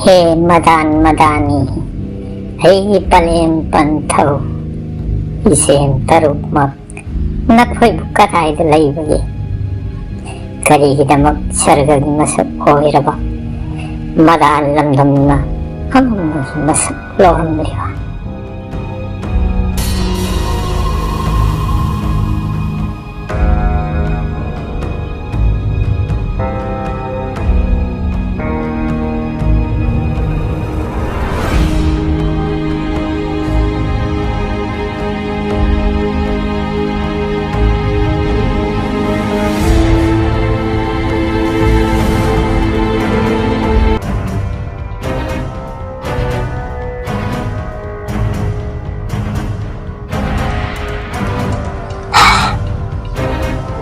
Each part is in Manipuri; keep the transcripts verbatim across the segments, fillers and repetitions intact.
ꯍꯦ ꯃꯗꯥꯟ ꯃꯗꯥꯅꯤ, ꯑꯩꯒꯤ ꯄꯂꯦꯝ ꯄꯟꯊꯧ, ꯏꯆꯦꯜ ꯇꯔꯨꯛꯃꯛ ꯅꯈꯣꯏꯕꯨ ꯀꯗꯥꯏꯗ ꯂꯩꯕꯒꯦ? ꯀꯔꯤꯒꯤꯗꯃꯛ ꯁꯔꯒꯒꯤ ꯃꯁꯛ ꯑꯣꯏꯔꯕ ꯃꯗꯥꯟ ꯂꯝꯗꯝꯅ ꯑꯃꯝꯕꯒꯤ ꯃꯁꯛ ꯂꯧꯔꯝꯂꯤꯕ?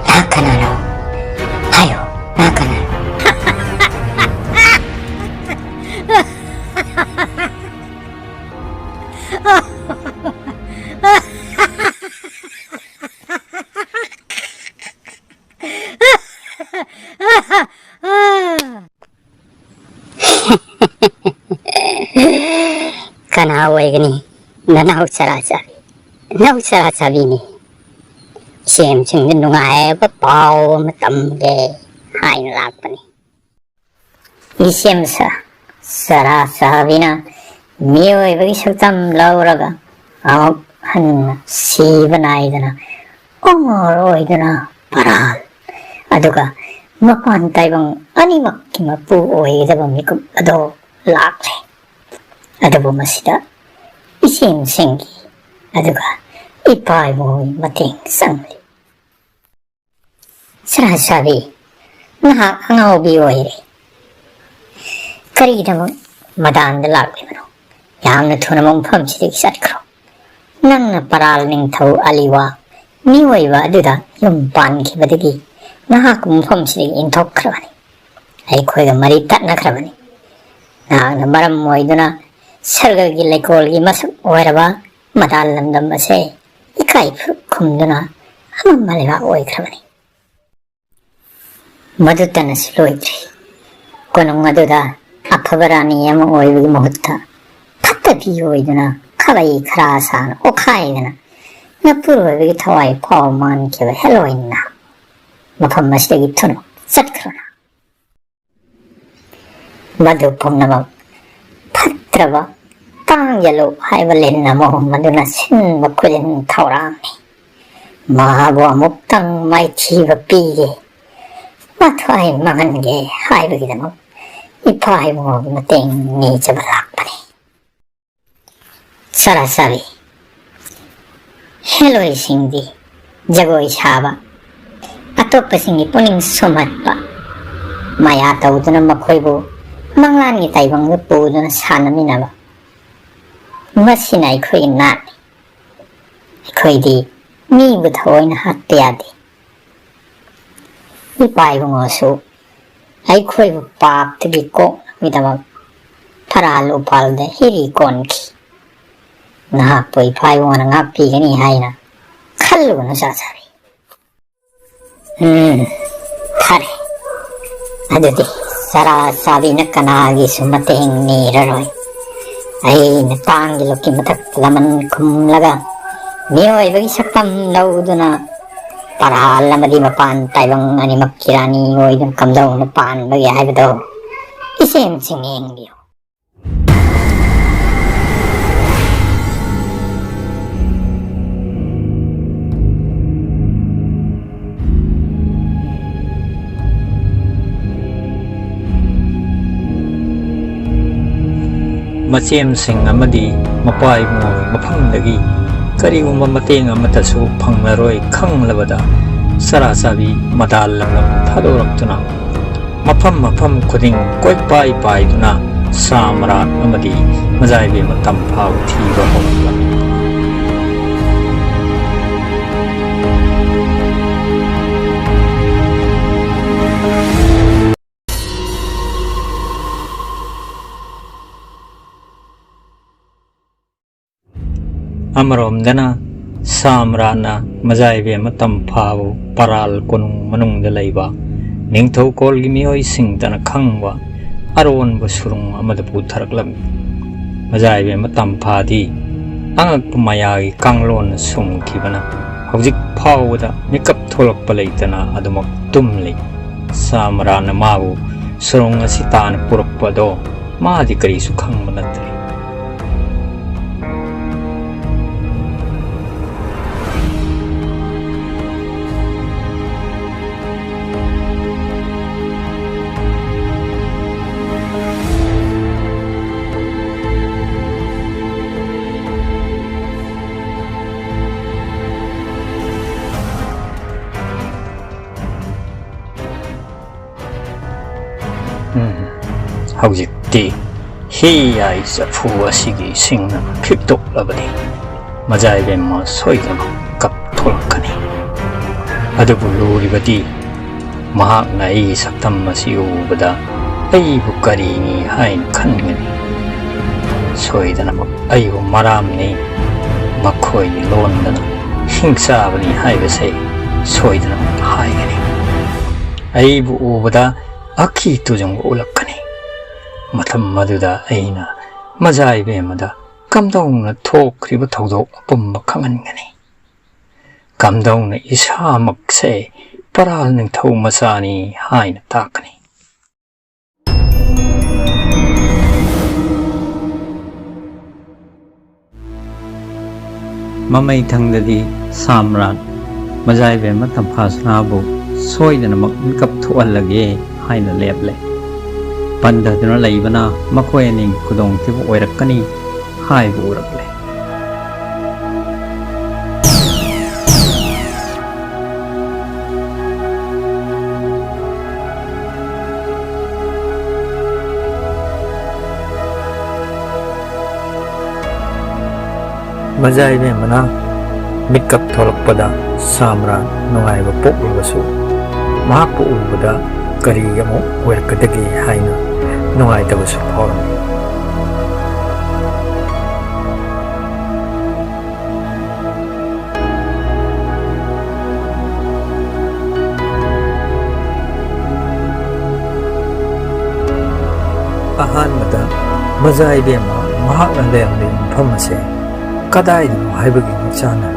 ꯅꯍꯥꯛ ꯀꯅꯥꯅꯣ? ꯍꯥꯏꯌꯨ, ꯅꯍꯥꯛ ꯀꯅꯥꯅꯣ? ꯀꯅꯥ ꯑꯣꯏꯒꯅꯤ? ꯅꯅꯥꯎ ꯆꯔꯥ ꯆꯥꯕꯤ꯫ ꯅꯅꯥꯎ ꯆꯔꯥ ꯆꯥꯕꯤꯅꯤ꯫ ꯏꯆꯦꯝꯁꯤꯡꯗ ꯅꯨꯡꯉꯥꯏꯕ ꯄꯥꯎ ꯑꯃ ꯇꯝꯒꯦ ꯍꯥꯏꯅ ꯂꯥꯛꯄꯅꯤ꯫ ꯏꯆꯦꯝꯁ, ꯆꯔꯥ ꯆꯥꯕꯤꯅ ꯃꯤꯑꯣꯏꯕꯒꯤ ꯁꯛꯇꯝ ꯂꯧꯔꯒ ꯑꯃꯨꯛ ꯍꯟꯅ ꯁꯤꯕ ꯅꯥꯏꯗꯅ ꯑꯃꯣꯔ ꯑꯣꯏꯗꯨꯅ ꯄꯔꯥꯜ, ꯑꯗꯨꯒ ꯃꯄꯥꯟ ꯇꯥꯏꯕꯪ ꯑꯅꯤꯃꯛꯀꯤ ꯃꯄꯨ ꯑꯣꯏꯒꯗꯕ ꯃꯤꯀꯨꯞ ꯑꯗꯣ ꯂꯥꯛꯂꯦ꯫ ꯑꯗꯨꯕꯨ ꯃꯁꯤꯗ ꯏꯆꯦꯝꯁꯤꯡꯒꯤ ꯑꯗꯨꯒ ꯏꯄꯥ ꯏꯃꯨꯡꯒꯤ ꯃꯇꯦꯡ ꯆꯪꯂꯤ꯫ ꯆꯔꯥ ꯆꯥꯕꯤ, ꯅꯍꯥꯛ ꯑꯉꯥꯎꯕꯤ ꯑꯣꯏꯔꯦ꯫ ꯀꯔꯤꯒꯤꯗꯃꯛ ꯃꯗꯥꯟꯗ ꯂꯥꯛꯂꯤꯕꯅꯣ? ꯌꯥꯝꯅ ꯊꯨꯅ ꯃꯐꯝꯁꯤꯗꯒꯤ ꯆꯠꯈ꯭ꯔꯣ꯫ ꯅꯪꯅ ꯄꯔꯥꯜ ꯅꯤꯡꯊꯧ ꯑꯂꯤꯋꯥ ꯃꯤꯑꯣꯏꯕ ꯑꯗꯨꯗ ꯌꯨꯝ ꯄꯥꯟꯈꯤꯕꯗꯒꯤ ꯅꯍꯥꯛ ꯃꯐꯝꯁꯤꯗꯒꯤ ꯏꯟꯊꯣꯛꯈ꯭ꯔꯕꯅꯤ꯫ ꯑꯩꯈꯣꯏꯒ ꯃꯔꯤ ꯇꯠꯅꯈ꯭ꯔꯕꯅꯤ꯫ ꯅꯍꯥꯛꯅ ꯃꯔꯝ ꯑꯣꯏꯗꯨꯅ ꯁꯔꯒꯒꯤ ꯂꯩꯀꯣꯜꯒꯤ ꯃꯁꯛ ꯑꯣꯏꯔꯕ ꯃꯗꯥꯟ ꯂꯝꯗꯝ ꯑꯁꯦ ꯏꯀꯥꯏ ꯈꯨꯝꯗꯨꯅ ꯑꯃꯝꯕ ꯂꯩꯕꯥꯛ ꯑꯣꯏꯈ꯭ꯔꯕꯅꯤ꯫ ꯃꯗꯨꯇꯅꯁꯨ ꯂꯣꯏꯗ꯭ꯔꯤ꯫ ꯀꯣꯅꯨꯡ ꯑꯗꯨꯗ ꯑꯐꯕ ꯔꯥꯅꯤ ꯑꯃ ꯑꯣꯏꯕꯒꯤ ꯃꯍꯨꯠꯇ ꯐꯠꯇꯕꯤ ꯑꯣꯏꯗꯨꯅ ꯈꯥꯕꯩ ꯈꯔꯥ ꯁꯥꯅ ꯑꯣꯠꯈꯥꯏꯗꯅ ꯃꯄꯨꯔꯣꯏꯕꯒꯤ ꯊꯋꯥꯏ ꯐꯥꯎ ꯃꯥꯟꯈꯤꯕ ꯍꯦꯂꯣꯏꯟꯅ ꯃꯐꯝ ꯑꯁꯤꯗꯒꯤ ꯊꯨꯅ ꯆꯠꯈ꯭ꯔꯣꯅ꯫ ꯃꯗꯨ ꯄꯨꯝꯅꯃꯛ ꯐꯠꯇ꯭ꯔꯕ ꯇꯥꯡ ꯌꯦꯂꯨ ꯍꯥꯏꯕ ꯂꯤꯟ ꯑꯃꯣꯝ ꯑꯗꯨꯅ ꯁꯤꯟꯕ ꯈꯨꯗꯤꯡ ꯊꯧꯔꯥꯡꯅꯤ꯫ ꯃꯍꯥꯛꯕꯨ ꯑꯃꯨꯛꯇꯪ ꯃꯥꯏꯊꯤꯕ ꯄꯤꯒꯦ, ꯃꯊ꯭ꯋꯥꯏ ꯃꯥꯡꯍꯟꯒꯦ ꯍꯥꯏꯕꯒꯤꯗꯃꯛ ꯏꯄꯥ ꯏꯕꯨꯡꯉꯣꯒꯤ ꯃꯇꯦꯡ ꯅꯤꯖꯕ ꯂꯥꯛꯄꯅꯤ꯫ ꯆꯔꯥ ꯆꯥꯕꯤ꯫ ꯍꯦꯂꯣꯏꯁꯤꯡꯗꯤ ꯖꯒꯣꯏ ꯁꯥꯕ, ꯑꯇꯣꯞꯄꯁꯤꯡꯒꯤ ꯄꯨꯛꯅꯤꯡ ꯁꯨꯝꯍꯠꯄ, ꯃꯌꯥ ꯇꯧꯗꯨꯅ ꯃꯈꯣꯏꯕꯨ ꯃꯪꯂꯥꯟꯒꯤ ꯇꯥꯏꯕꯪꯗ ꯄꯨꯗꯨꯅ ꯁꯥꯟꯅꯃꯤꯟꯅꯕ, ꯃꯁꯤꯅ ꯑꯩꯈꯣꯏꯒꯤ ꯅꯥꯠꯅꯤ꯫ ꯑꯩꯈꯣꯏꯗꯤ ꯃꯤꯕꯨ ꯊꯑꯣꯏꯅ ꯍꯥꯠꯄ ꯌꯥꯗꯦ꯫ ꯏꯄꯥ ꯏꯕꯨꯡꯉꯣꯁꯨ ꯑꯩꯈꯣꯏꯕꯨ ꯄꯥꯞꯇꯒꯤ ꯀꯣꯛꯅꯕꯒꯤꯗꯃꯛ ꯐꯔꯥꯜ ꯎꯄꯥꯜꯗ ꯍꯤꯔꯤ ꯀꯣꯟꯈꯤ꯫ ꯅꯍꯥꯛꯄꯨ ꯏꯄꯥ ꯏꯕꯨꯡꯉꯣꯅ ꯉꯥꯛꯄꯤꯒꯅꯤ ꯍꯥꯏꯅ ꯈꯜꯂꯨꯒꯅꯨ, ꯆꯥ ꯆꯥꯕꯤ꯫ ꯎꯝ, ꯐꯔꯦ꯫ ꯑꯗꯨꯗꯤ ꯆꯔꯥ ꯆꯥꯕꯤꯅ ꯀꯅꯥꯒꯤꯁꯨ ꯃꯇꯦꯡ ꯅꯤꯔꯔꯣꯏ꯫ ꯑꯩꯅ ꯇꯥꯡꯒꯤ ꯂꯨꯞꯀꯤ ꯃꯊꯛꯇ ꯂꯃꯟ ꯈꯨꯝꯂꯒ ꯃꯤꯑꯣꯏꯕꯒꯤ ꯁꯛꯇꯝ ꯂꯧꯗꯨꯅ ꯄꯔꯥꯜ ꯑꯃꯗꯤ ꯃꯄꯥꯟ ꯇꯥꯏꯕꯪ ꯑꯅꯤꯃꯛꯀꯤ ꯔꯥꯅꯤ ꯑꯣꯏꯗꯨꯅ ꯀꯝꯗꯧꯅ ꯄꯥꯟꯕꯒꯦ ꯍꯥꯏꯕꯗꯣ ꯏꯆꯦꯝꯁꯤꯡ ꯌꯦꯡꯕꯤꯌꯨ꯫ ꯃꯆꯦꯝꯁꯤꯡ ꯑꯃꯗꯤ ꯃꯄꯥ ꯏꯕꯨꯡꯉꯣꯒꯤ ꯃꯐꯝꯗꯒꯤ ꯀꯔꯤꯒꯨꯝꯕ ꯃꯇꯦꯡ ꯑꯃꯠꯇꯁꯨ ꯐꯪꯂꯔꯣꯏ ꯈꯪꯂꯕꯗ, ꯆꯔꯥ ꯆꯥꯕꯤ ꯃꯗꯥꯜ ꯂꯝꯂꯝ ꯊꯥꯗꯣꯔꯛꯇꯨꯅ ꯃꯐꯝ ꯃꯐꯝ ꯈꯨꯗꯤꯡ ꯀꯣꯏꯄꯥꯏ ꯄꯥꯏꯗꯨꯅ ꯁꯥ ꯃꯔꯥꯛ ꯑꯃꯗꯤ ꯃꯖꯥꯏꯕꯦꯝꯃ ꯇꯝꯐꯥꯎ ꯊꯤꯕ ꯍꯧꯔꯛꯂꯝꯃꯤ꯫ ꯑꯃꯔꯣꯝꯗꯅ ꯁꯥ ꯃꯔꯥꯛꯅ ꯃꯖꯥꯏꯕꯦꯝꯃ ꯇꯝꯐꯥꯕꯨ ꯄꯔꯥꯜ ꯀꯣꯅꯨꯡ ꯃꯅꯨꯡꯗ ꯂꯩꯕ ꯅꯤꯡꯊꯧꯀꯣꯜꯒꯤ ꯃꯤꯑꯣꯏꯁꯤꯡꯇꯅ ꯈꯪꯕ ꯑꯔꯣꯟꯕ ꯁꯨꯔꯨꯡ ꯑꯃꯗ ꯄꯨꯊꯔꯛꯂꯝꯃꯤ꯫ ꯃꯖꯥꯏꯕꯦꯝꯃ ꯇꯝꯐꯥꯗꯤ ꯑꯉꯛꯄ ꯃꯌꯥꯒꯤ ꯀꯥꯡꯂꯣꯟꯅ ꯁꯨꯝꯈꯤꯕꯅ ꯍꯧꯖꯤꯛ ꯐꯥꯎꯕꯗ ꯃꯤꯀꯞ ꯊꯣꯛꯂꯛꯄ ꯂꯩꯇꯅ ꯑꯗꯨꯃꯛ ꯇꯨꯝꯂꯤ꯫ ꯁꯥꯝꯔꯥꯟꯅ ꯃꯥꯕꯨ ꯁꯨꯔꯨꯡ ꯑꯁꯤ ꯇꯥꯟꯅ ꯄꯨꯔꯛꯄ ꯑꯗꯣ ꯃꯥꯗꯤ ꯀꯔꯤꯁꯨ ꯈꯪꯕ ꯅꯠꯇ꯭ꯔꯦ꯫ ꯎꯝ, ꯍꯧꯖꯤꯛꯇꯤ ꯍꯤꯌꯥꯏ ꯆꯐꯨ ꯑꯁꯤꯒꯤ ꯏꯁꯤꯡꯅ ꯈꯤꯛꯇꯣꯛꯂꯕꯅꯤ꯫ ꯃꯖꯥꯏꯕꯦꯝꯃ ꯁꯣꯏꯗꯅ ꯀꯞꯊꯣꯛꯂꯛꯀꯅꯤ꯫ ꯑꯗꯨꯕꯨ ꯂꯨꯔꯤꯕꯗꯤ ꯃꯍꯥꯛꯅ ꯑꯩꯒꯤ ꯁꯛꯇꯝ ꯑꯁꯤ ꯎꯕꯗ ꯑꯩꯕꯨ ꯀꯔꯤꯅꯤ ꯍꯥꯏꯅ ꯈꯟꯒꯅꯤ꯫ ꯁꯣꯏꯗꯅꯃꯛ ꯑꯩꯕꯨ ꯃꯔꯥꯝꯅꯤ, ꯃꯈꯣꯏꯒꯤ ꯂꯣꯟꯗꯅ ꯍꯤꯡꯆꯥꯕꯅꯤ ꯍꯥꯏꯕꯁꯦ ꯁꯣꯏꯗꯅꯃꯛ ꯍꯥꯏꯒꯅꯤ꯫ ꯑꯩꯕꯨ ꯎꯕꯗ ꯑꯀꯤ ꯇꯨꯖꯨꯡꯕ ꯎꯠꯂꯛꯀꯅꯤ꯫ ꯃꯇꯝ ꯑꯗꯨꯗ ꯑꯩꯅ ꯃꯖꯥꯏꯕꯦꯝꯃꯗ ꯀꯝꯗꯧꯅ ꯊꯣꯛꯈ꯭ꯔꯤꯕ ꯊꯧꯗꯣꯛ ꯑꯄꯨꯝꯕ ꯈꯪꯍꯟꯒꯅꯤ꯫ ꯀꯝꯗꯧꯅ ꯏꯁꯥꯃꯛꯁꯦ ꯄꯔꯥꯜ ꯅꯤꯡꯊꯧ ꯃꯆꯥꯅꯤ ꯍꯥꯏꯅ ꯇꯥꯛꯀꯅꯤ꯫ ꯃꯃꯩ ꯊꯪꯗꯗꯤ ꯁꯥꯝꯔꯥꯟ ꯃꯖꯥꯏꯕꯦꯝꯃ ꯇꯝꯐꯥꯁꯅꯥꯕꯨ ꯁꯣꯏꯗꯅꯃꯛ ꯃꯤꯀꯞ ꯊꯣꯛꯍꯜꯂꯒꯦ ꯍꯥꯏꯅ ꯂꯦꯞꯂꯦ꯫ ꯄꯟꯊꯗꯨꯅ ꯂꯩꯕꯅ ꯃꯈꯣꯏ ꯑꯅꯤꯒꯤ ꯈꯨꯗꯣꯡꯊꯤꯕ ꯑꯣꯏꯔꯛꯀꯅꯤ ꯍꯥꯏꯕ ꯎꯔꯛꯂꯦ꯫ ꯃꯖꯥꯏꯕꯦꯝꯃꯅ ꯃꯤꯠꯀꯞ ꯊꯣꯛꯂꯛꯄꯗ ꯁꯥꯝꯔꯥ ꯅꯨꯡꯉꯥꯏꯕ ꯄꯣꯛꯂꯕꯁꯨ, ꯃꯍꯥꯛꯄꯨ ꯎꯕꯗ ꯀꯔꯤ ꯑꯃꯨꯛ ꯑꯣꯏꯔꯛꯀꯗꯒꯦ ꯍꯥꯏꯅ ꯅꯨꯡꯉꯥꯏꯇꯕꯁꯨ ꯐꯥꯎꯔꯝꯃꯤ꯫ ꯃꯖꯥ ꯏꯕꯦꯝꯃ ꯃꯍꯥꯛꯅ ꯂꯩꯔꯝꯂꯤꯕ ꯃꯐꯝ ꯑꯁꯦ ꯀꯗꯥꯏꯗꯅꯣ ꯍꯥꯏꯕꯒꯤ ꯃꯆꯥꯅ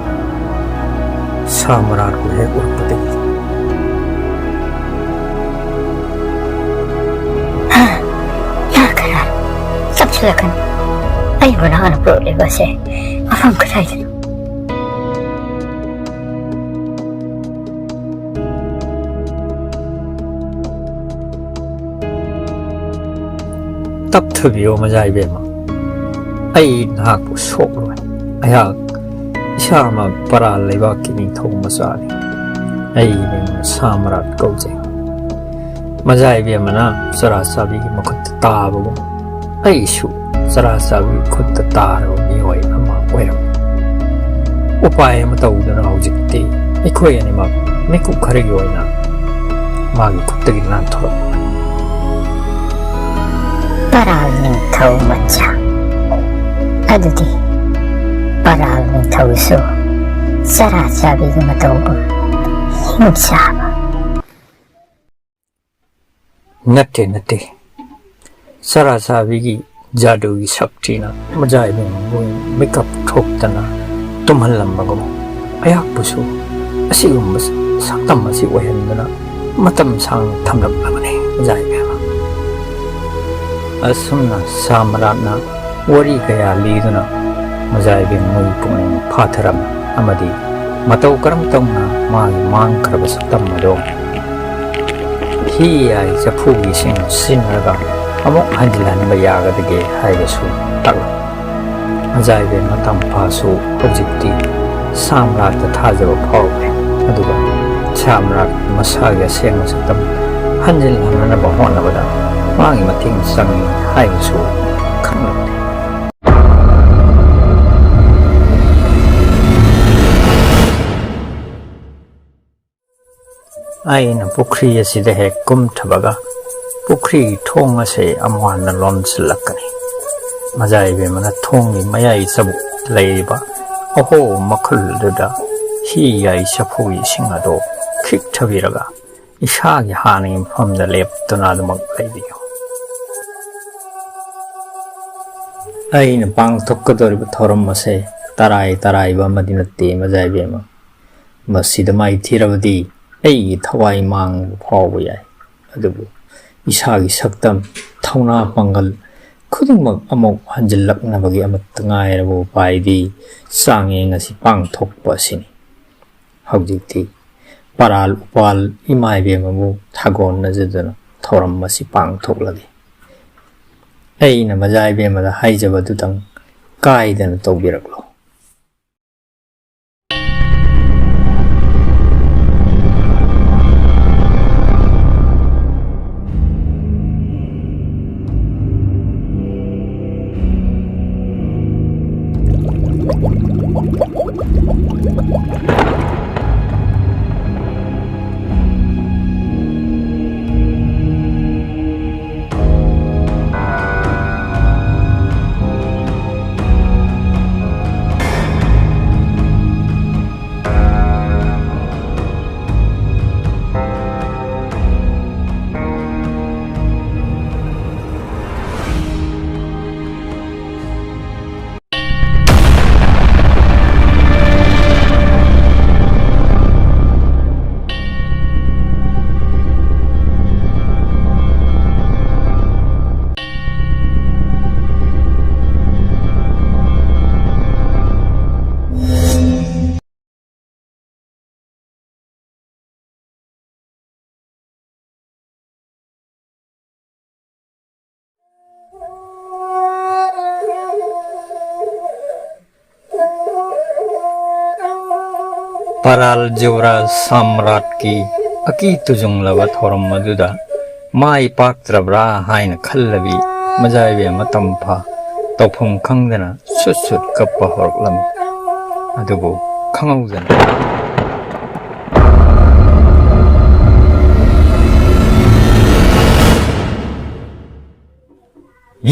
ꯁꯥ ꯃꯔꯥꯠꯄꯨ ꯍꯦꯛ ꯎꯔꯛꯄꯗꯒꯤ꯫ ꯍꯥ, ꯂꯥꯛꯈ꯭ꯔꯦ꯫ ꯆꯪꯁꯤꯜꯂꯛꯀꯅꯨ꯫ ꯑꯩꯕꯨ ꯅꯍꯥꯛꯅ ꯄꯨꯔꯛꯂꯤꯕ ꯑꯁꯦ ꯃꯐꯝ ꯀꯗꯥꯏꯗꯅꯣ? ꯇꯞꯊꯕꯤꯌꯣ ꯃꯖꯥ ꯏꯕꯦꯝꯃ, ꯑꯩ ꯅꯍꯥꯛꯄꯨ ꯁꯣꯛꯂꯣꯏ꯫ ꯑꯩꯍꯥꯛ ꯏꯁꯥꯃꯛ ꯄꯔꯥ ꯂꯩꯕꯥꯛꯀꯤ ꯅꯤꯡꯊꯧ ꯃꯆꯥꯅꯤ꯫ ꯑꯩꯒꯤ ꯃꯤꯡ ꯁꯥꯝꯔꯥꯠ ꯀꯧꯖꯩ꯫ ꯃꯖꯥ ꯏꯕꯦꯝꯃꯅ ꯆꯔꯥ ꯆꯥꯕꯤꯒꯤ ꯃꯈꯨꯠꯇ ꯇꯥꯕꯒꯨꯝ ꯑꯩꯁꯨ ꯆꯔꯥ ꯆꯥꯕꯤꯒꯤ ꯈꯨꯠꯇ ꯇꯥꯔꯕ ꯃꯤꯑꯣꯏ ꯑꯃ ꯑꯣꯏꯔꯝꯃꯤ꯫ ꯎꯄꯥꯏ ꯑꯃ ꯇꯧꯗꯨꯅ ꯍꯧꯖꯤꯛꯇꯤ ꯑꯩꯈꯣꯏ ꯑꯅꯤꯃꯛ ꯃꯤꯀꯨꯞ ꯈꯔꯒꯤ ꯑꯣꯏꯅ ꯃꯥꯒꯤ ꯈꯨꯠꯇꯒꯤ ꯅꯥꯟꯊꯣꯔꯛꯄꯅꯤ꯫ ꯄꯔꯥꯜ ꯅꯤꯡꯊꯧ ꯃꯆꯥ꯫ ꯑꯗꯨꯗꯤ ꯄꯔꯥꯜ ꯅꯤꯡꯊꯧꯁꯨ ꯆꯔꯥ ꯆꯥꯕꯤꯒꯤ ꯃꯇꯧꯒꯨꯝ ꯍꯤꯡꯆꯥꯕ? ꯅꯠꯇꯦ, ꯅꯠꯇꯦ꯫ ꯆꯔꯥ ꯆꯥꯕꯤꯒꯤ ꯖꯥꯗꯨꯒꯤ ꯁꯛꯇꯤꯅ ꯃꯖꯥ ꯏꯕꯦꯝꯃꯕꯨ ꯃꯤꯀꯞ ꯊꯣꯛꯇꯅ ꯇꯨꯝꯍꯜꯂꯝꯕꯒꯨꯝ, ꯑꯩꯍꯥꯛꯄꯨꯁꯨ ꯑꯁꯤꯒꯨꯝꯕ ꯁꯛꯇꯝ ꯑꯁꯤ ꯑꯣꯏꯍꯟꯗꯨꯅ ꯃꯇꯝ ꯁꯥꯡꯅ ꯊꯝꯂꯛꯂꯕꯅꯤ ꯃꯖꯥ ꯏꯕꯦꯝꯃ꯫ ꯑꯁꯨꯝꯅ ꯁꯥꯝꯔꯥꯠꯅ ꯋꯥꯔꯤ ꯀꯌꯥ ꯂꯤꯗꯨꯅ ꯃꯖꯥ ꯏꯕꯦꯝꯃꯒꯤ ꯄꯨꯛꯅꯤꯡ ꯐꯥꯊꯔꯝꯃꯤ ꯑꯃꯗꯤ ꯃꯇꯧ ꯀꯔꯝ ꯇꯧꯅ ꯃꯥꯒꯤ ꯃꯥꯡꯈ꯭ꯔꯕ ꯁꯛꯇꯝ ꯑꯗꯣ ꯍꯤ ꯌꯥꯏ ꯆꯐꯨꯒꯤ ꯏꯁꯤꯡ ꯁꯤꯖꯤꯟꯅꯔꯒ ꯑꯃꯨꯛ ꯍꯟꯖꯤꯜꯍꯟꯕ ꯌꯥꯒꯗꯒꯦ ꯍꯥꯏꯕꯁꯨ ꯇꯥꯛꯂꯝꯃꯤ꯫ ꯃꯖꯥ ꯏꯕꯦꯝꯃ ꯇꯝꯐꯥꯁꯨ ꯍꯧꯖꯤꯛꯇꯤ ꯁꯥꯝꯔꯥꯠꯇ ꯊꯥꯖꯕ ꯐꯥꯎꯔꯛꯂꯦ꯫ ꯑꯗꯨꯒ ꯁꯥꯝꯔꯥꯠ ꯃꯁꯥꯒꯤ ꯑꯁꯦꯡꯕ ꯁꯛꯇꯝ ꯍꯟꯖꯤꯜꯍꯟꯅꯅꯕ ꯍꯣꯠꯅꯕꯗ ꯃꯥꯒꯤ ꯃꯇꯦꯡ ꯆꯪꯏ ꯍꯥꯏꯕꯁꯨ ꯈꯪꯂꯛꯂꯦ꯫ ꯑꯩꯅ ꯄꯨꯈ꯭ꯔꯤ ꯑꯁꯤꯗ ꯍꯦꯛ ꯀꯨꯝꯊꯕꯒ ꯄꯨꯈ꯭ꯔꯤꯒꯤ ꯊꯣꯡ ꯑꯁꯤ ꯑꯃꯨꯛ ꯍꯟꯅ ꯂꯣꯟꯁꯤꯜꯂꯛꯀꯅꯤ꯫ ꯃꯖꯥ ꯏꯕꯦꯝꯃꯅ ꯊꯣꯡꯒꯤ ꯃꯌꯥꯏ ꯆꯕꯨꯛꯇ ꯂꯩꯔꯤꯕ ꯑꯍꯣꯕ ꯃꯈꯨꯜꯗꯨꯗ ꯍꯤ ꯌꯥꯏ ꯆꯐꯨꯒꯤ ꯏꯁꯤꯡ ꯑꯗꯨ ꯈꯤꯛꯊꯕꯤꯔꯒ ꯏꯁꯥꯒꯤ ꯍꯥꯟꯅꯒꯤ ꯃꯐꯝꯗ ꯂꯦꯞꯇꯨꯅ ꯑꯗꯨꯃꯛ ꯂꯩꯕꯤꯌꯨ꯫ ꯑꯩꯅ ꯄꯥꯡꯊꯣꯛꯀꯗꯧꯔꯤꯕ ꯊꯧꯔꯝ ꯑꯁꯦ ꯇꯔꯥꯏ ꯇꯔꯥꯏꯕ ꯑꯃꯗꯤ ꯅꯠꯇꯦ, ꯃꯖꯥ ꯏꯕꯦꯝꯃ꯫ ꯃꯁꯤꯗ ꯃꯥꯏꯊꯤꯔꯕꯗꯤ ꯑꯩꯒꯤ ꯊꯋꯥꯏ ꯃꯥꯡꯕ ꯐꯥꯎꯕ ꯌꯥꯏ꯫ ꯑꯗꯨꯕꯨ ꯏꯁꯥꯒꯤ ꯁꯛꯇꯝ, ꯊꯧꯅꯥ ꯄꯥꯡꯒꯜ ꯈꯨꯗꯤꯡꯃꯛ ꯑꯃꯨꯛ ꯍꯟꯖꯤꯜꯂꯛꯅꯕꯒꯤ ꯑꯃꯠꯇ ꯉꯥꯏꯔꯕ ꯎꯄꯥꯏꯗꯤ ꯆꯥꯡꯌꯦꯡ ꯑꯁꯤ ꯄꯥꯡꯊꯣꯛꯄ ꯑꯁꯤꯅꯤ꯫ ꯍꯧꯖꯤꯛꯇꯤ ꯄꯔꯥꯜ ꯎꯄꯥꯜ ꯏꯃꯥ ꯏꯕꯦꯝꯃꯕꯨ ꯊꯥꯒꯣꯟꯅꯖꯗꯨꯅ ꯊꯧꯔꯝ ꯑꯁꯤ ꯄꯥꯡꯊꯣꯛꯂꯒꯦ꯫ ꯑꯩꯅ ꯃꯖꯥ ꯏꯕꯦꯝꯃꯗ ꯍꯥꯏꯖꯕꯗꯨꯗꯪ ꯀꯥꯏꯗꯅ ꯇꯧꯕꯤꯔꯛꯂꯣ꯫ ꯄꯔꯥꯜ ꯖꯤꯎꯔꯥ ꯁꯥꯝꯔꯥꯠꯀꯤ ꯑꯀꯤ ꯇꯨꯖꯨꯡꯂꯕ ꯊꯧꯔꯝ ꯑꯗꯨꯗ ꯃꯥꯏ ꯄꯥꯛꯇ꯭ꯔꯕ꯭ꯔꯥ ꯍꯥꯏꯅ ꯈꯜꯂꯕꯤ ꯃꯖꯥ ꯏꯕꯦꯝꯃ ꯇꯝꯐꯥ ꯇꯧꯐꯝ ꯈꯪꯗꯅ ꯁꯨꯠ ꯁꯨꯠ ꯀꯞꯄ ꯍꯧꯔꯛꯂꯝꯃꯤ꯫ ꯑꯗꯨꯕꯨ ꯈꯪꯍꯧꯗꯅ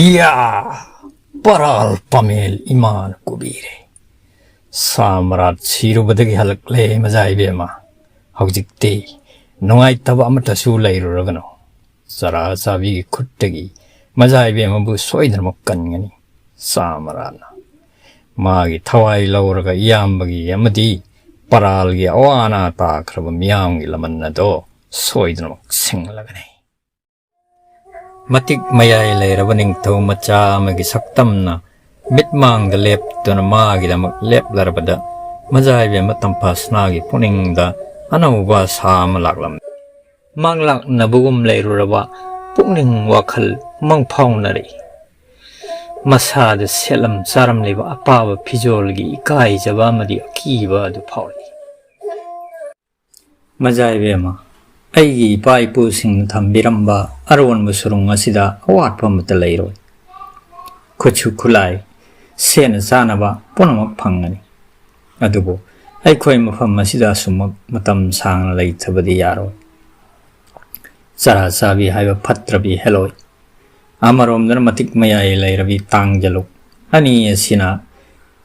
ꯏꯌꯥ! ꯄꯔꯥꯜ ꯄꯥꯃꯦꯜ ꯏꯃꯥꯅ ꯀꯨꯕꯤꯔꯦ꯫ ꯁꯥꯝꯔꯥꯠ ꯁꯤꯔꯨꯕꯗꯒꯤ ꯍꯜꯂꯛꯂꯦ ꯃꯖꯥ ꯏꯕꯦꯝꯃ꯫ ꯍꯧꯖꯤꯛꯇꯤ ꯅꯨꯡꯉꯥꯏꯇꯕ ꯑꯃꯠꯇꯁꯨ ꯂꯩꯔꯨꯔꯒꯅꯨ꯫ ꯆꯔꯥ ꯆꯥꯕꯤꯒꯤ ꯈꯨꯠꯇꯒꯤ ꯃꯖꯥ ꯏꯕꯦꯝꯃꯕꯨ ꯁꯣꯏꯗꯅꯃꯛ ꯀꯟꯒꯅꯤ꯫ ꯆꯥꯃꯔꯥꯅ ꯃꯥꯒꯤ ꯊꯋꯥꯏ ꯂꯧꯔꯒ ꯏꯌꯥꯝꯕꯒꯤ ꯑꯃꯗꯤ ꯄꯔꯥꯜꯒꯤ ꯑꯋꯥ ꯑꯅꯥ ꯇꯥꯈ꯭ꯔꯕ ꯃꯤꯌꯥꯝꯒꯤ ꯂꯃꯟ ꯑꯗꯣ ꯁꯣꯏꯗꯅꯃꯛ ꯁꯤꯡꯂꯒꯅꯤ꯫ ꯃꯇꯤꯛ ꯃꯌꯥꯏ ꯂꯩꯔꯕ ꯅꯤꯡꯊꯧ ꯃꯆꯥ ꯑꯃꯒꯤ ꯁꯛꯇꯝꯅ ꯃꯤꯠꯃꯥꯡꯗ ꯂꯦꯞꯇꯨꯅ ꯃꯥꯒꯤꯗꯃꯛ ꯂꯦꯞꯂꯔꯕꯗ, ꯃꯖꯥꯏꯕꯦꯝꯃ ꯇꯝꯐꯥꯁꯅꯥꯒꯤ ꯄꯨꯛꯅꯤꯡꯗ ꯑꯅꯧꯕ ꯑꯁꯥ ꯑꯃ ꯂꯥꯛꯂꯝꯃꯤ꯫ ꯃꯥꯡꯂꯥꯛꯅꯕꯒꯨꯝ ꯂꯩꯔꯨꯔꯕ ꯄꯨꯛꯅꯤꯡ ꯋꯥꯈꯜ ꯃꯪ ꯐꯥꯎꯅꯔꯛꯏ꯫ ꯃꯁꯥꯗ ꯁꯦꯠꯂꯝ ꯆꯥꯔꯝꯂꯤꯕ ꯑꯄꯥꯕ ꯐꯤꯖꯣꯜꯒꯤ ꯏꯀꯥꯏꯖꯕ ꯑꯃꯗꯤ ꯑꯀꯤꯕ ꯑꯗꯨ ꯐꯥꯎꯔꯛꯏ꯫ ꯃꯖꯥꯏꯕꯦꯝꯃ, ꯑꯩꯒꯤ ꯏꯄꯥ ꯏꯄꯨꯁꯤꯡꯅ ꯊꯝꯕꯤꯔꯝꯕ ꯑꯔꯣꯟꯕ ꯁꯨꯔꯨꯡ ꯑꯁꯤꯗ ꯑꯋꯥꯠꯄ ꯑꯃꯠꯇ ꯂꯩꯔꯣꯏ꯫ ꯈꯨꯠꯁꯨ ꯈꯨꯠꯂꯥꯏ, ꯁꯦꯠꯅ ꯆꯥꯅꯕ ꯄꯨꯝꯅꯃꯛ ꯐꯪꯒꯅꯤ꯫ ꯑꯗꯨꯕꯨ ꯑꯩꯈꯣꯏ ꯃꯐꯝ ꯑꯁꯤꯗ ꯑꯁꯨꯝꯃꯛ ꯃꯇꯝ ꯁꯥꯡꯅ ꯂꯩꯊꯕꯗꯤ ꯌꯥꯔꯣꯏ꯫ ꯆꯔꯥ ꯆꯥꯕꯤ ꯍꯥꯏꯕ ꯐꯠꯇ꯭ꯔꯕꯤ ꯍꯦꯂꯣꯏ꯫ ꯑꯃꯔꯣꯝꯗꯅ ꯃꯇꯤꯛ ꯃꯌꯥꯏ ꯂꯩꯔꯕꯤ ꯇꯥꯡꯖꯂꯨꯛ ꯑꯅꯤ ꯑꯁꯤꯅ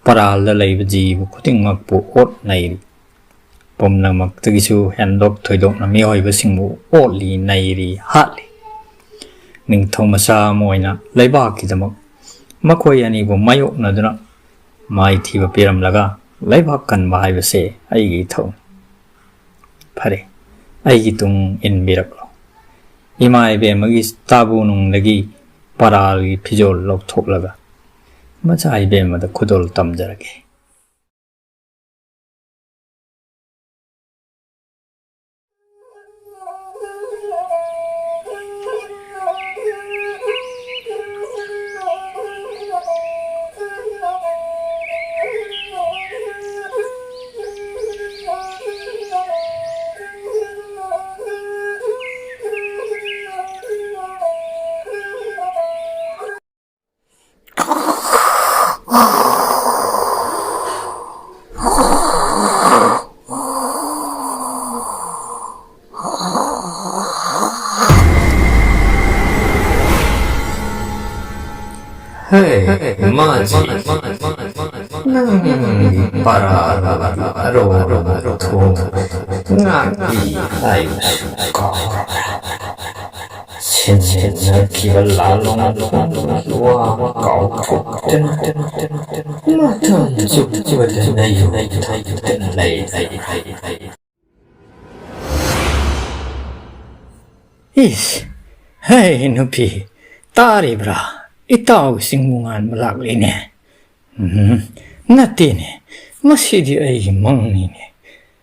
ꯄꯔꯥꯜꯗ ꯂꯩꯕ ꯖꯤꯕ ꯈꯨꯗꯤꯡꯃꯛꯄꯨ ꯑꯣꯠ ꯅꯩꯔꯤ꯫ ꯄꯨꯝꯅꯃꯛꯇꯒꯤꯁꯨ ꯍꯦꯟꯗꯣꯛ ꯊꯣꯏꯗꯣꯛꯅ ꯃꯤꯑꯣꯏꯕꯁꯤꯡꯕꯨ ꯑꯣꯠꯂꯤ ꯅꯩꯔꯤ ꯍꯥꯠꯂꯤ꯫ ꯅꯤꯡꯊꯧ ꯃꯆꯥ ꯑꯃ ꯑꯣꯏꯅ ꯂꯩꯕꯥꯛꯀꯤꯗꯃꯛ ꯃꯈꯣꯏ ꯑꯅꯤꯕꯨ ꯃꯥꯌꯣꯛꯅꯗꯨꯅ ꯃꯥꯏꯊꯤꯕ ꯄꯤꯔꯝꯂꯒ ꯂꯩꯕꯥꯛ ꯀꯟꯕ ꯍꯥꯏꯕꯁꯦ ꯑꯩꯒꯤ ꯏꯊꯧꯅꯤ꯫ ꯐꯔꯦ, ꯑꯩꯒꯤ ꯇꯨꯡ ꯏꯟꯕꯤꯔꯛꯂꯣ꯫ ꯏꯃꯥ ꯏꯕꯦꯝꯃꯒꯤ ꯇꯥꯕꯨ ꯅꯨꯡꯗꯒꯤ ꯄꯔꯥꯜꯒꯤ ꯐꯤꯖꯣꯜ ꯂꯧꯊꯣꯛꯂꯒ ꯃꯆꯥ ꯏꯕꯦꯝꯃꯗ ꯈꯨꯗꯣꯜ ꯇꯝꯖꯔꯒꯦ꯫ ꯍꯦ, ꯃꯥꯖꯤ, ꯅꯪꯒꯤ ꯄꯔꯥꯒꯤ ꯑꯔꯣꯟꯕ ꯊꯣꯡ ꯉꯥꯛꯄꯤ ꯍꯥꯏꯕꯁꯨ ꯀꯥꯎꯔꯦ꯫ ꯍꯦꯟꯖꯤꯟꯅꯈꯤꯕ ꯂꯥꯜꯂꯣꯡ ꯋꯥ ꯀꯥꯎꯊꯣꯛꯇꯅ ꯃꯇꯝ ꯆꯨꯞꯄꯗ ꯅꯌꯨꯝꯗ ꯂꯩ꯫ ꯏꯁ, ꯍꯦ ꯅꯨꯄꯤ, ꯇꯥꯔꯤꯕ꯭ꯔꯥ? ꯏꯇꯥꯎ ꯆꯤꯡꯃꯨꯉꯥꯟꯕ ꯂꯥꯛꯂꯤꯅꯦ꯫ ꯎꯝ, ꯅꯠꯇꯦꯅꯦ, ꯃꯁꯤꯗꯤ ꯑꯩꯒꯤ ꯃꯪꯅꯤꯅꯦ꯫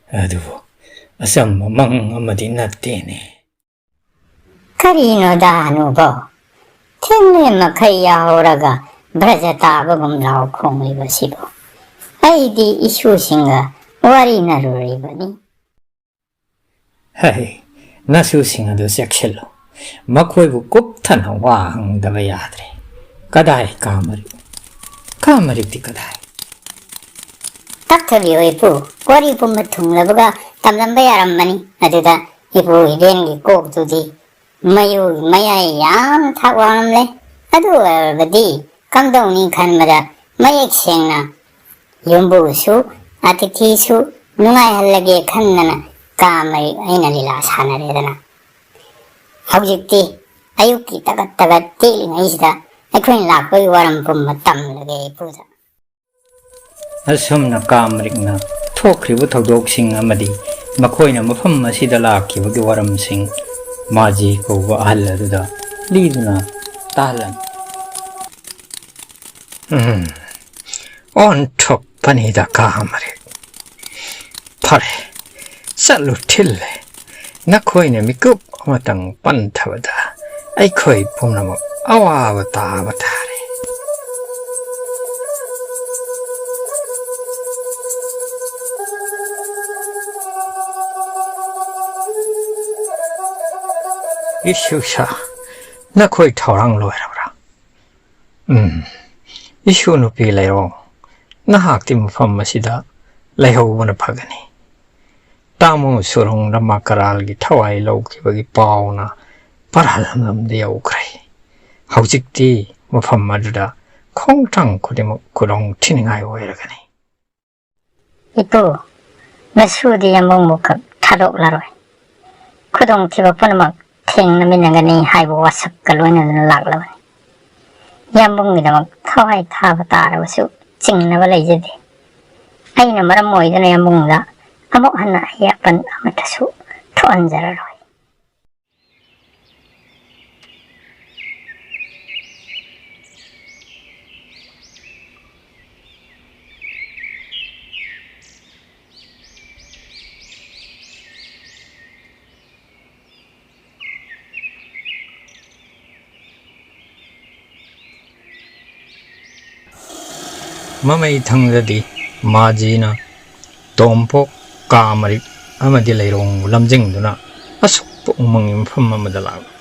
ꯑꯗꯨꯕꯨ ꯑꯆꯝꯕ ꯃꯪ ꯑꯃꯗꯤ ꯅꯠꯇꯦꯅꯦ꯫ ꯀꯔꯤꯅꯣꯗ ꯍꯅꯨꯕꯧ? ꯊꯦꯡꯂꯦꯟ ꯃꯈꯩ ꯌꯥꯍꯧꯔꯒ ꯕ꯭ꯔꯖ ꯇꯥꯕꯒꯨꯝ ꯂꯥꯎ ꯈꯣꯡꯂꯤꯕꯁꯤꯕꯨ? ꯑꯩꯗꯤ ꯏꯁꯨꯁꯤꯡꯒ ꯋꯥꯔꯤꯅꯔꯨꯔꯤꯕꯅꯤ꯫ ꯍꯩ, ꯅꯁꯨꯁꯤꯡ ꯑꯗꯨ ꯆꯦꯛꯁꯤꯜꯂꯨ꯫ ꯃꯈꯣꯏꯕꯨ ꯀꯨꯞꯊꯅ ꯋꯥ ꯍꯪꯗꯕ ꯌꯥꯗ꯭ꯔꯦ꯫ ꯀꯗꯥꯏ ꯀꯥ ꯃꯔꯤꯛ? ꯀꯥ ꯃꯔꯤꯛꯇꯤ ꯀꯗꯥꯏ? ꯇꯛꯊꯕꯤꯌꯣ ꯏꯄꯨ, ꯋꯥꯔꯤ ꯄꯨꯝꯕ ꯊꯨꯡꯂꯕꯒ ꯇꯝꯂꯝꯕ ꯌꯥꯔꯝꯕꯅꯤ꯫ ꯑꯗꯨꯗ ꯏꯄꯨ ꯍꯤꯔꯦꯟꯒꯤ ꯀꯣꯛꯇꯨꯗꯤ ꯃꯌꯨꯒꯤ ꯃꯌꯥꯏ ꯌꯥꯝ ꯊꯥꯛ ꯋꯥꯡꯂꯝꯂꯦ꯫ ꯑꯗꯨ ꯑꯣꯏꯔꯕꯗꯤ ꯀꯝꯗꯧꯅꯤ ꯈꯟꯕꯗ ꯃꯌꯦꯛ ꯁꯦꯡꯅ ꯌꯨꯝꯕꯨꯁꯨ ꯑꯇꯤꯊꯤꯁꯨ ꯅꯨꯡꯉꯥꯏꯍꯜꯂꯒꯦ ꯈꯟꯗꯅ ꯀꯥ ꯃꯔꯤꯛ ꯑꯩꯅ ꯂꯤꯂꯥ ꯁꯥꯟꯅꯔꯦꯗꯅ꯫ ꯍꯧꯖꯤꯛꯇꯤ ꯑꯌꯨꯛꯀꯤ ꯇꯒꯠ ꯇꯒꯠ ꯇꯦꯛꯂꯤꯉꯩꯁꯤꯗ ꯑꯩꯈꯣꯏꯅ ꯂꯥꯛꯄꯒꯤ ꯋꯥꯔꯝ ꯄꯨꯝꯕ ꯇꯝꯂꯒꯦ ꯏꯄꯨꯗ꯫ ꯑꯁꯨꯝꯅ ꯀꯥ ꯃꯔꯤꯛꯅ ꯊꯣꯛꯈ꯭ꯔꯤꯕ ꯊꯧꯗꯣꯛꯁꯤꯡ ꯑꯃꯗꯤ ꯃꯈꯣꯏꯅ ꯃꯐꯝ ꯑꯁꯤꯗ ꯂꯥꯛꯈꯤꯕꯒꯤ ꯋꯥꯔꯝꯁꯤꯡ ꯃꯥꯖꯤ ꯀꯧꯕ ꯑꯍꯜ ꯑꯗꯨꯗ ꯂꯤꯗꯨꯅ ꯇꯥꯍꯜꯂꯝꯃꯤ꯫ ꯎꯝ, ꯑꯣꯟꯊꯣꯛꯄꯅꯤꯗ ꯀꯥ ꯃꯔꯤꯛ꯫ ꯐꯔꯦ, ꯆꯠꯂꯨ ꯊꯤꯜꯂꯦ꯫ ꯅꯈꯣꯏꯅ ꯃꯤꯀꯨꯞ ꯑꯃꯇꯪ ꯄꯟꯊꯕꯗ ꯑꯩꯈꯣꯏ ꯄꯨꯝꯅꯃꯛ ꯑꯋꯥꯕ ꯇꯥꯕ ꯇꯥꯔꯦ꯫ ꯏꯁꯨꯁꯥ, ꯅꯈꯣꯏ ꯊꯧꯔꯥꯡ ꯂꯣꯏꯔꯕ꯭ꯔꯥ? ꯎꯝ, ꯏꯁꯨ ꯅꯨꯄꯤ ꯂꯩꯔꯣ, ꯅꯍꯥꯛꯇꯤ ꯃꯐꯝ ꯑꯁꯤꯗ ꯂꯩꯍꯧꯕꯅ ꯐꯒꯅꯤ꯫ ꯇꯥꯃꯣ ꯁꯨꯔꯨꯡ ꯔꯃꯥꯀꯔꯥꯜꯒꯤ ꯊꯋꯥꯏ ꯂꯧꯈꯤꯕꯒꯤ ꯄꯥꯎꯅ ꯄꯔꯥꯂꯝꯂꯝꯗ ꯌꯧꯈ꯭ꯔꯦ꯫ ꯍꯧꯖꯤꯛꯇꯤ ꯃꯐꯝ ꯑꯗꯨꯗ ꯈꯣꯡꯊꯥꯡ ꯈꯨꯗꯤꯡꯃꯛ ꯈꯨꯗꯣꯡ ꯊꯤꯅꯤꯡꯉꯥꯏ ꯑꯣꯏꯔꯒꯅꯤ꯫ ꯏꯄꯨ, ꯅꯁꯨꯗꯤ ꯑꯃꯨꯛ ꯃꯨꯛꯈꯛ ꯊꯥꯗꯣꯛꯂꯔꯣꯏ꯫ ꯈꯨꯗꯣꯡꯊꯤꯕ ꯄꯨꯝꯅꯃꯛ ꯊꯦꯡꯅꯃꯤꯟꯅꯒꯅꯤ ꯍꯥꯏꯕ ꯋꯥꯁꯛꯀ ꯂꯣꯏꯅꯗꯨꯅ ꯂꯥꯛꯂꯕꯅꯤ꯫ ꯌꯥꯝꯕꯨꯡꯒꯤꯗꯃꯛ ꯊꯋꯥꯏ ꯊꯥꯕ ꯇꯥꯔꯕꯁꯨ ꯆꯤꯡꯅꯕ ꯂꯩꯖꯗꯦ꯫ ꯑꯩꯅ ꯃꯔꯝ ꯑꯣꯏꯗꯨꯅ ꯌꯥꯝꯕꯨꯡꯗ ꯑꯃꯨꯛ ꯍꯟꯅ ꯑꯌꯦꯠꯄꯟ ꯑꯃꯠꯇꯁꯨ ꯊꯣꯛꯍꯟꯖꯔꯔꯣꯏ꯫ ꯃꯃꯩ ꯊꯪꯖꯗꯤ ꯃꯥꯖꯤꯅ ꯇꯣꯝꯄꯣꯛ ꯀꯥ ꯃꯔꯤꯛ ꯑꯃꯗꯤ ꯂꯩꯔꯣꯡꯕꯨ ꯂꯝꯖꯤꯡꯗꯨꯅ ꯑꯁꯨꯛꯄ ꯎꯃꯪꯒꯤ ꯃꯐꯝ ꯑꯃꯗ ꯂꯥꯛꯂꯝꯃꯤ꯫